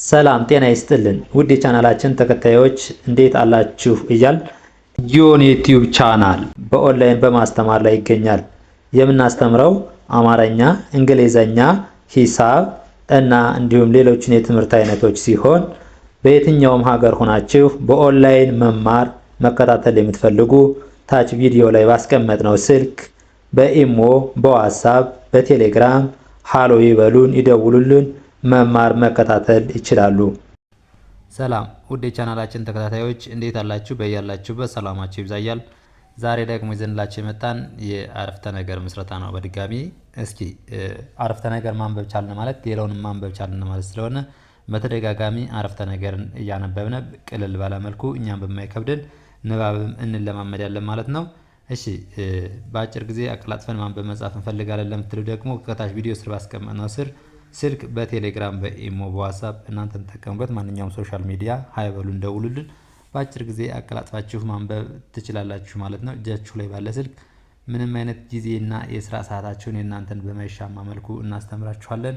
ሰላም ጤና ይስጥልን ውድ የቻናላችን ተከታዮች፣ እንዴት አላችሁ? እያልን ጊዮን ዩቲዩብ ቻናል በኦንላይን በማስተማር ላይ ይገኛል። የምናስተምረው አማርኛ፣ እንግሊዘኛ፣ ሂሳብ እና እንዲሁም ሌሎችን የትምህርት አይነቶች ሲሆን በየትኛውም ሀገር ሆናችሁ በኦንላይን መማር መከታተል የምትፈልጉ ታች ቪዲዮ ላይ ባስቀመጥነው ስልክ በኢሞ፣ በዋትሳፕ፣ በቴሌግራም ሃሎ ይበሉን፣ ይደውሉልን፣ መማር መከታተል ይችላሉ። ሰላም ውድ የቻናላችን ተከታታዮች፣ እንዴት አላችሁ? በያላችሁበት ሰላማችሁ ይብዛ እያልን ዛሬ ደግሞ ይዘንላችሁ የመጣን የአረፍተ ነገር ምስረታ ነው። በድጋሚ እስኪ አረፍተ ነገር ማንበብ ቻልን ማለት ሌላውንም ማንበብ ቻልን ማለት ስለሆነ በተደጋጋሚ አረፍተ ነገርን እያነበብን ቅልል ባለ መልኩ እኛም በማይከብድን ንባብም እንለማመዳለን ማለት ነው። እሺ፣ በአጭር ጊዜ አቀላጥፈን ማንበብ መጻፍ እንፈልጋለን ለምትሉ ደግሞ ከታች ቪዲዮ ስር ባስቀመጥነው ስር ስልክ በቴሌግራም፣ በኢሞ፣ በዋትሳፕ እናንተ የምትጠቀሙበት ማንኛውም social media hi በሉን፣ ደውሉልን። በአጭር ጊዜ አቀላጥፋችሁ ማንበብ ትችላላችሁ ማለት ነው። እጃችሁ ላይ ባለ ስልክ ምንም አይነት ጊዜና የስራ ሰዓታችሁን የእናንተን በማይሻማ መልኩ እናስተምራችኋለን።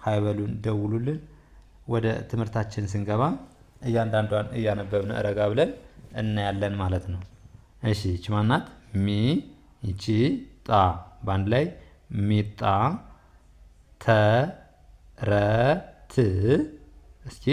hi በሉን፣ ደውሉልን። ወደ ትምህርታችን ስንገባ እያንዳንዷን እያነበብን ረጋ ብለን እናያለን ማለት ነው። እሺ፣ ይቺ ማናት? ሚ፣ ይቺ ጣ፣ በአንድ ላይ ሚጣ። ተረት፣ እስኪ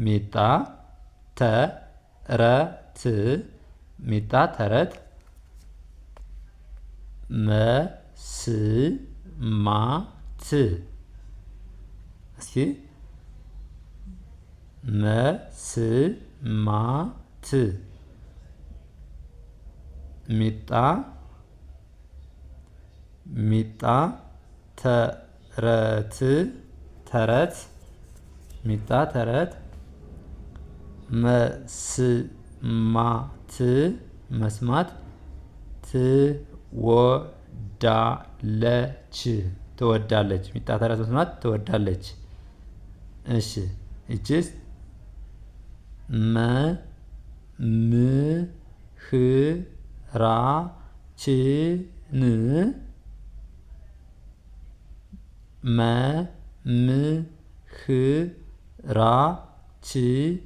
ሚጣ ተረት፣ ሚጣ ተረት መስማት፣ እስኪ መስማት፣ ሚጣ፣ ሚጣ ተረት፣ ተረት፣ ሚጣ ተረት መስማት፣ መስማት ትወዳለች፣ ትወዳለች፣ ሚጣ ተረት መስማት ትወዳለች። እሺ፣ ይቺስ? መ ም ህ ራ ች ን፣ መ ም ህ ራ ች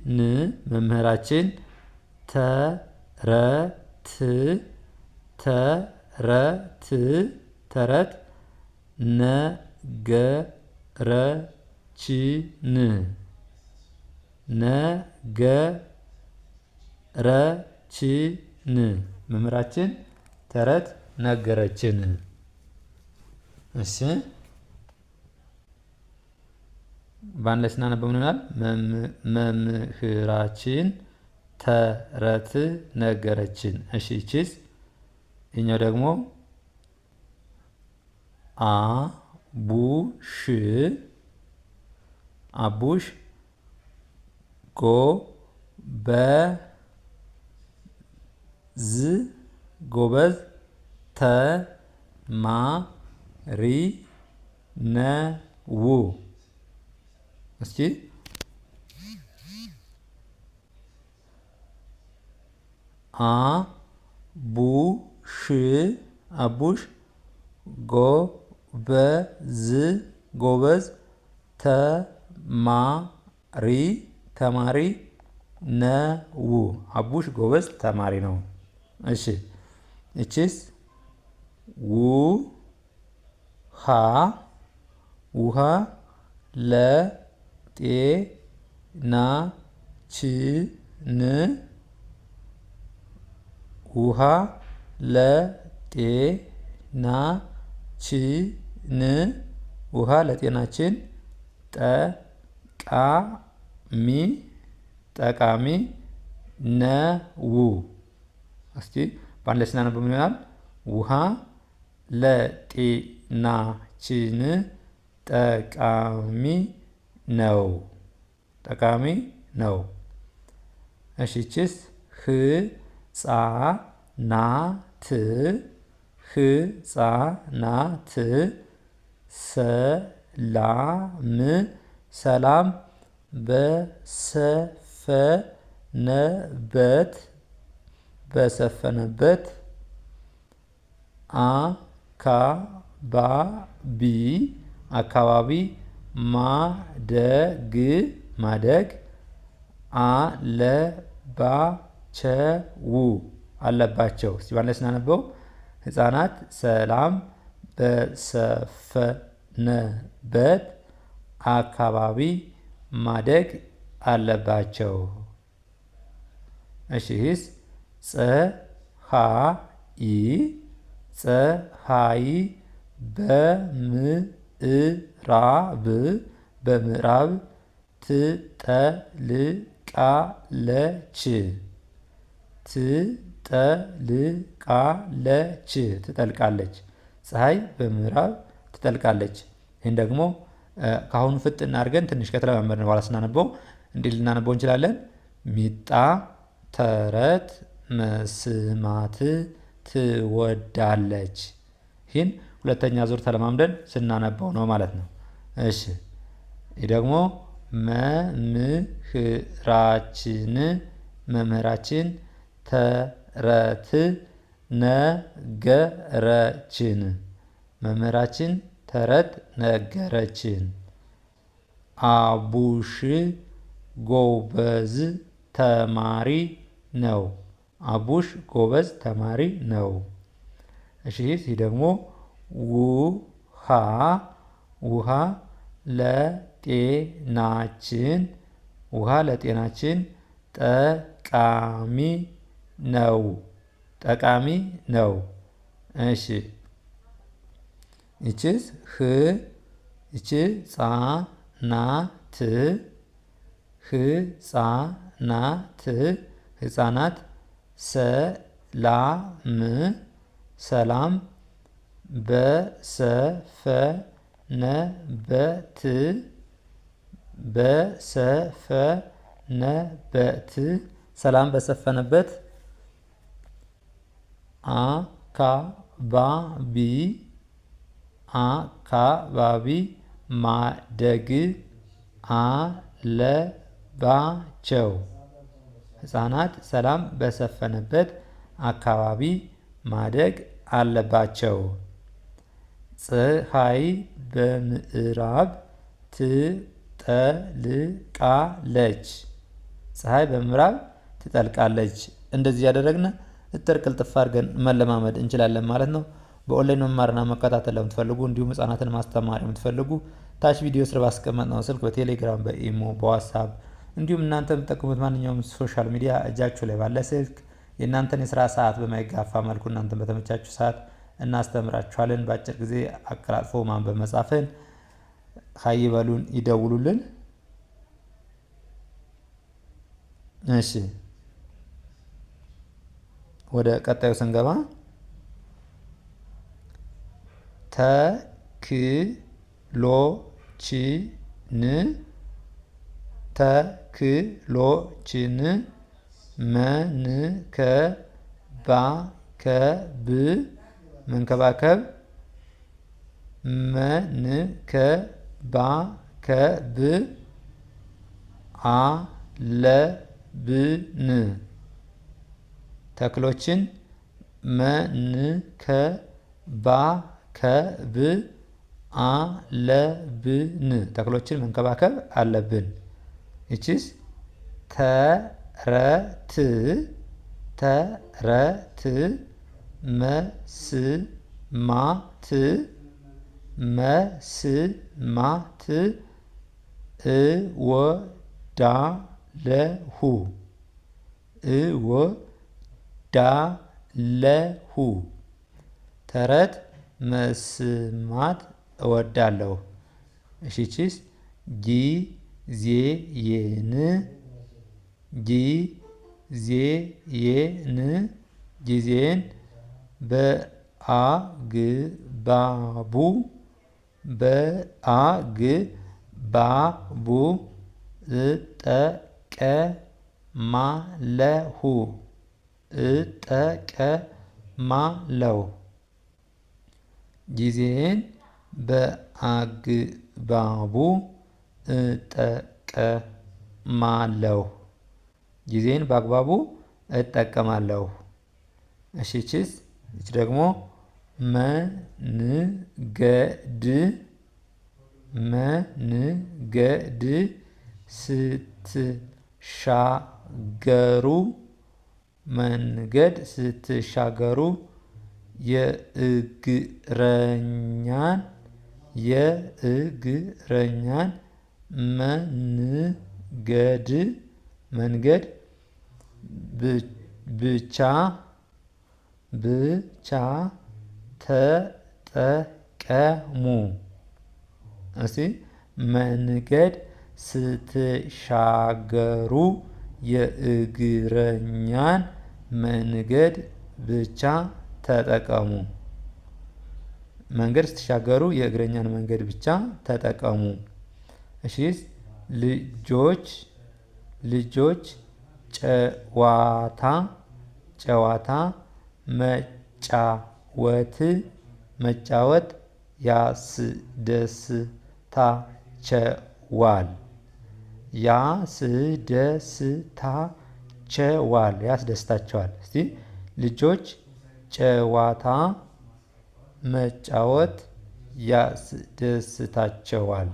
ን፣ መምህራችን ተረት፣ ተረት፣ ተረት ነገረችን፣ ነገረችን፣ መምህራችን ተረት ነገረችን። እሺ፣ በአንድ ላይ ስናነበው ምን ይሆናል? መምህራችን ተረት ነገረችን። እሺ፣ ይቺስ? ይኛው ደግሞ አ ቡ ሽ፣ አቡሽ ጎ በ ዝ፣ ጎበዝ ተ ማ ሪ ነ ው። እስኪ አ ቡ ሽ፣ አቡሽ ጎበዝ፣ ጎበዝ ተማሪ፣ ተማሪ ነው። አቡሽ ጎበዝ ተማሪ ነው። እሺ፣ እቺስ? ው ሃ፣ ውሃ ለ ጤ ና ች ን፣ ውሃ ለጤናችን፣ ውሃ ለጤናችን ጠቃሚ፣ ጠቃሚ ነው። እስኪ በአንድ ላይ ስናነበው ምን ይሆናል? ውሃ ለጤናችን ጠቃሚ ነው። ጠቃሚ ነው። እሺ፣ ይቺስ? ህፃናት፣ ህፃናት ሰላም፣ ሰላም በሰፈነበት፣ በሰፈነበት አካባቢ፣ አካባቢ ማደግ፣ ማደግ አለባቸው አለባቸው። እስቲ ባንድ ላይ ስናነበው ህፃናት ሰላም በሰፈነበት አካባቢ ማደግ አለባቸው። እሺ ይህስ ፀሐይ ፀሐይ በምዕራብ በምዕራብ ትጠልቃለች ትጠልቃለች ትጠልቃለች ፀሐይ በምዕራብ ትጠልቃለች። ይህን ደግሞ ከአሁኑ ፍጥን አድርገን ትንሽ ከተለማመድን በኋላ ስናነበው እንዴት ልናነበው እንችላለን? ሚጣ ተረት መስማት ትወዳለች። ይህን ሁለተኛ ዙር ተለማምደን ስናነበው ነው ማለት ነው። እሺ ይህ ደግሞ መምህራችን መምህራችን ተረት ነገረችን መምህራችን ተረት ነገረችን። አቡሽ ጎበዝ ተማሪ ነው። አቡሽ ጎበዝ ተማሪ ነው። እሺ ይህ ደግሞ ውሃ ውሃ ለጤናችን ውሃ ለጤናችን ጠቃሚ ነው ጠቃሚ ነው። እሺ ይችስ ህ ይች ጻ ና ት ህፃናት ህፃናት ሰላም ሰላም በሰፈነበት በሰፈነበት ሰላም በሰፈነበት አካባቢ አካባቢ ማደግ አለባቸው። ህፃናት ሰላም በሰፈነበት አካባቢ ማደግ አለባቸው። ፀሐይ በምዕራብ ትጠልቃለች። ፀሐይ በምዕራብ ትጠልቃለች። እንደዚህ ያደረግን እጥር ቅልጥፍ አድርገን መለማመድ እንችላለን ማለት ነው። በኦንላይን መማርና መከታተል ለምትፈልጉ እንዲሁም ህጻናትን ማስተማር የምትፈልጉ ታች ቪዲዮ ስር ባስቀመጥነው ስልክ በቴሌግራም፣ በኢሞ፣ በዋትሳፕ እንዲሁም እናንተ የምትጠቀሙት ማንኛውም social media እጃችሁ ላይ ባለ ስልክ የእናንተን የስራ ሰዓት በማይጋፋ መልኩ እናንተን በተመቻችሁ ሰዓት እናስተምራችኋለን። በአጭር ጊዜ አቀላጥፎ ማንበብ መጻፍን ሀይ ይበሉን፣ ይደውሉልን። እሺ ወደ ቀጣዩ ስንገባ ተክሎችን ተክሎችን መንከባከብ መንከባከብ መንከባከብ አለብን። ተክሎችን መንከባከብ አለብን። ተክሎችን መንከባከብ አለብን። ይቺስ ተረት ተረት መስማት መስማት እወዳለሁ እወዳለሁ ተረት መስማት እወዳለሁ። እሺ ይቺስ ጊዜዬን ጊዜዬን ጊዜን በአግባቡ በአግባቡ እጠቀማለሁ እጠቀማለሁ ጊዜዬን በአግባቡ እጠቀማለሁ ጊዜን በአግባቡ እጠቀማለሁ። እሺ ይቺስ ይቺ ደግሞ መንገድ መንገድ ስትሻገሩ መንገድ ስትሻገሩ የእግረኛን የእግረኛን መንገድ መንገድ ብቻ ብቻ ተጠቀሙ። እስቲ መንገድ ስትሻገሩ የእግረኛን መንገድ ብቻ ተጠቀሙ። መንገድ ስትሻገሩ የእግረኛን መንገድ ብቻ ተጠቀሙ። እሺ ልጆች ልጆች ጨዋታ ጨዋታ መጫወት መጫወት ያስደስታቸዋል ያስደስታቸዋል ያስደስታቸዋል። እስቲ ልጆች ጨዋታ መጫወት ያስደስታቸዋል።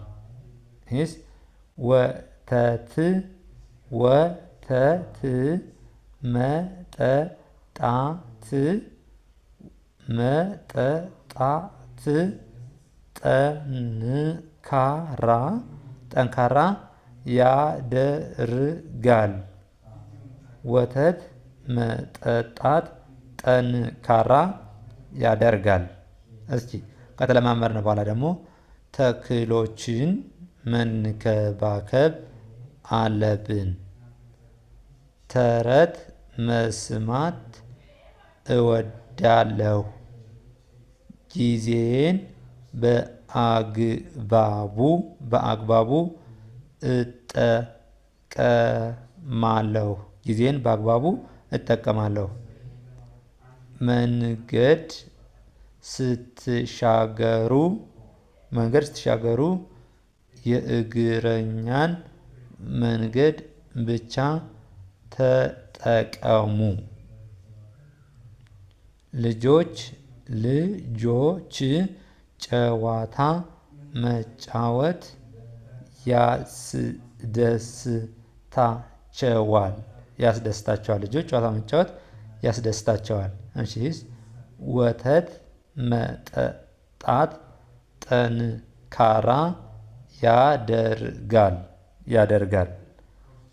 ይህስ ወተት ወተት መጠጣት መጠጣት ጠንካራ ጠንካራ ያደርጋል። ወተት መጠጣት ጠንካራ ያደርጋል። እስኪ ከተለማመድን በኋላ ደግሞ ተክሎችን መንከባከብ አለብን። ተረት መስማት እወዳለሁ። ጊዜን በአግባቡ በአግባቡ እጠቀማለሁ ጊዜን በአግባቡ እጠቀማለሁ። መንገድ ስትሻገሩ መንገድ ስትሻገሩ የእግረኛን መንገድ ብቻ ተጠቀሙ። ልጆች ልጆች ጨዋታ መጫወት ያስደስታቸዋል ያስደስታቸዋል ልጆች ጨዋታ መጫወት ያስደስታቸዋል። እሺ ወተት መጠጣት ጠንካራ ያደርጋል ያደርጋል።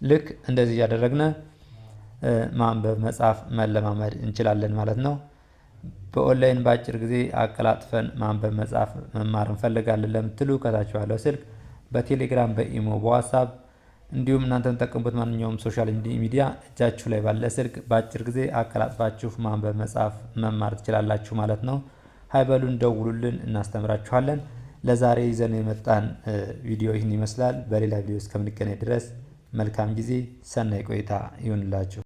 ልክ እንደዚህ እያደረግን ማንበብ መጻፍ መለማመድ እንችላለን ማለት ነው። በኦንላይን በአጭር ጊዜ አቀላጥፈን ማንበብ መጻፍ መማር እንፈልጋለን ለምትሉ ከታች ባለው ስልክ በቴሌግራም፣ በኢሞ፣ በዋትሳፕ እንዲሁም እናንተ የምትጠቀሙበት ማንኛውም social media እጃችሁ ላይ ባለ ስልክ በአጭር ጊዜ አቀላጥፋችሁ ማንበብ መጻፍ መማር ትችላላችሁ ማለት ነው። hi በሉን፣ ደውሉልን፣ እናስተምራችኋለን። ለዛሬ ይዘን የመጣን ቪዲዮ ይህን ይመስላል። በሌላ ቪዲዮ እስከምንገናኝ ድረስ መልካም ጊዜ፣ ሰናይ ቆይታ ይሁንላችሁ።